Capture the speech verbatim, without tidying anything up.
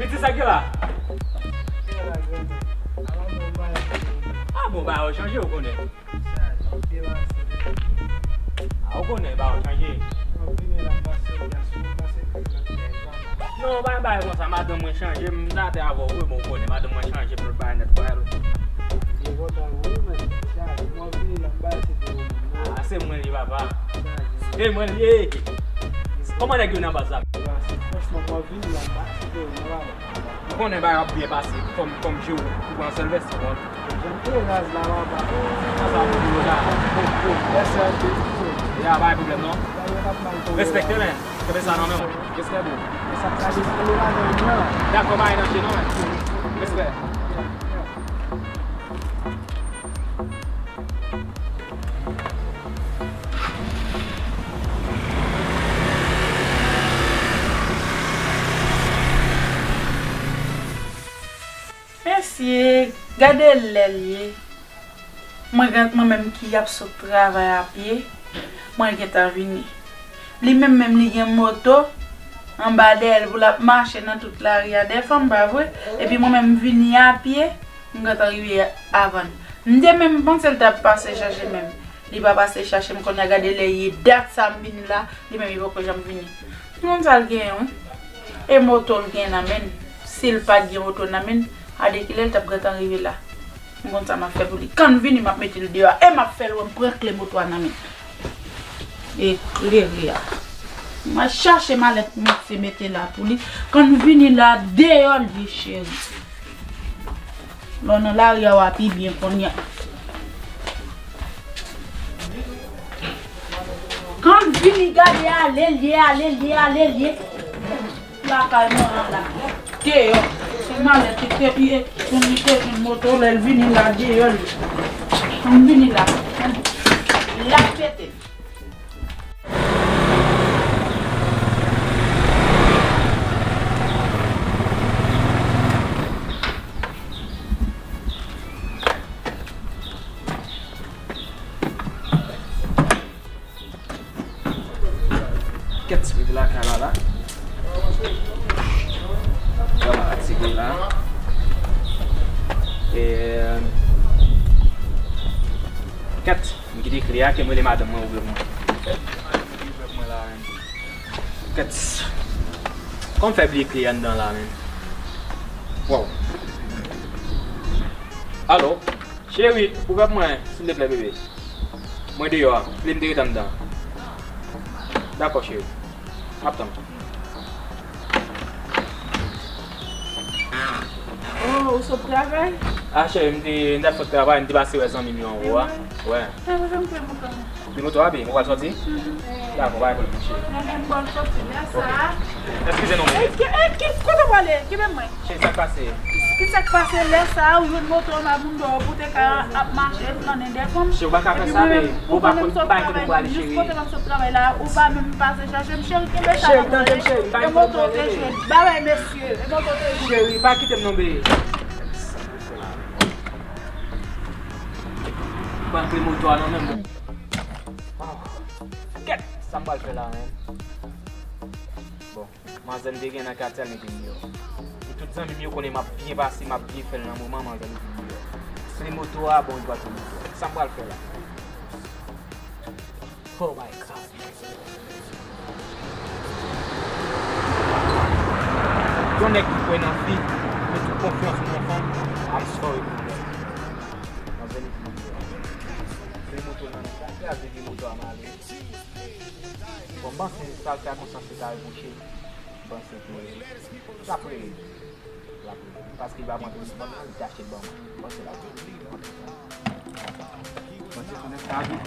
Mete sa gen la. Ah bon, ba yo chanje, ou konnen. Ah, ou konnen, ba yo chanje. Non, pa bay konsa, madanm mwen chanje, m ta te avè w, wi, bon, ou konnen, madanm mwen chanje, pou bay nèt, wè. Ah, se mwen li, papa. Se mwen li ye. Kòman nèg yo nan baz la? Ou konnen bagay ap byen pase, kòm, kòm je ou, ou pran sèl vès, ou pran. Jan te raz la, papa. Sa, sa, pou yo la. Mèsi anpil. Ya, pa gen pwoblèm, non. Respekte, men. Kenbe sa nan men w. Respè, bro. Dakò, pa gen danje, non, men. Respè. Mesye, gade lè l ye. Mwen gen, mwen menm ki ap sot travay a pye, mwen gentan vini. Li menm menm li gen moto anba dèyè l pou l ap mache nan tout lari a dèyè fanm, pa vre? Epi mwen menm m vini a pye, m gentan rive avan l. M te menm panse l t ap pase chache menm. Li pa pase chache m, kounye a gade lè ye dat sa m vini la, li menm li poko janm vini. M konn sa l genyen, wi. E moto l gen nan men l. Si l pa t gen moto nan men l, a de kilè l t ap gentan rive la. M konn sa m ap fè pou li. Kan l vini, m ap mete l deyò a. E m ap fè l wè m pran kle moto a nan men l. Eklere a. M al chache malèt m se mete la pou li. Kan l vini la, deyò l ye, cheri. Lè w nan lari a, w a pi byen kounye a. Kan l vini gade, ale l ye, ale l ye, ale l ye. Lakay mwen an la. Deyò. Se malèt ki te, li te jwenn moto, lè l vini la, deyò l ye. Kan l vini la, l ap pete. Kèt, rive lakay la la. Vrèman fatige la. E, kèt, m kite kle a, ke m rele madanm mwen ouvri pou mwen. Kèt. Kòman fè bliye kle anndan la menm? Waw. Alo. Cheri, ouvè pou mwen, silteplè, bebe. Mwen deyò a. Kle m te ret anndan. Dakò, cheri. M ap tann. Oh, ou sot travay? Ah, cheri, m te, m t ap sot travay, m te pase wè zanmi m yo anwo a. Wè. Kle moto a, bebe, ou pral sòti? Dakò, pa gen pwoblèm, cheri. Eskize non, bebe. Kote w prale? Kenbe mwen. Cheri, sa k pase? Ki sa k pase lè sa a, ou jwenn moto anba boundo a pou te ka ap mache, flannen dèyè fanm? Cheri, ou pa ka fè sa, bebe. Ou pa konn, pa gen kote pou ale, cheri. Jis kote m ap sot travay la, ou pa menm pase chache m, cheri, kenbe sa. Cheri, tande m, cheri, m pa gen kote pou ale. Bagay mesye, e moto te jwenn. Cheri, pa kite m non, bebe. Ban kle moto a nan men m. Kèt, sa m pral fè la menm? Bon, manzè m te gen nan katye a mete m deyò. E tout zanmi m yo konnen m ap byen pase, m ap byen fè l nan moman, manzè mete m deyò. Kle moto a, bon, li pral kle moto a. Sa m pral fè la? Oh my God. Yon nèg ki kwè nan fi, met tout konfyans nan yon fanm, I'm sorry pou li. Manzè mete m deyò. Kle moto nan men m, sa kraze vye moto a m ale. Bon, m panse sa l fè a konsa se ta rebouche. M panse ke l ap rele. L ap rele. Paske li pa pran telefòn nan, li te achte l ban mwen. M panse l ap rele. M panse tou nèg sa vit.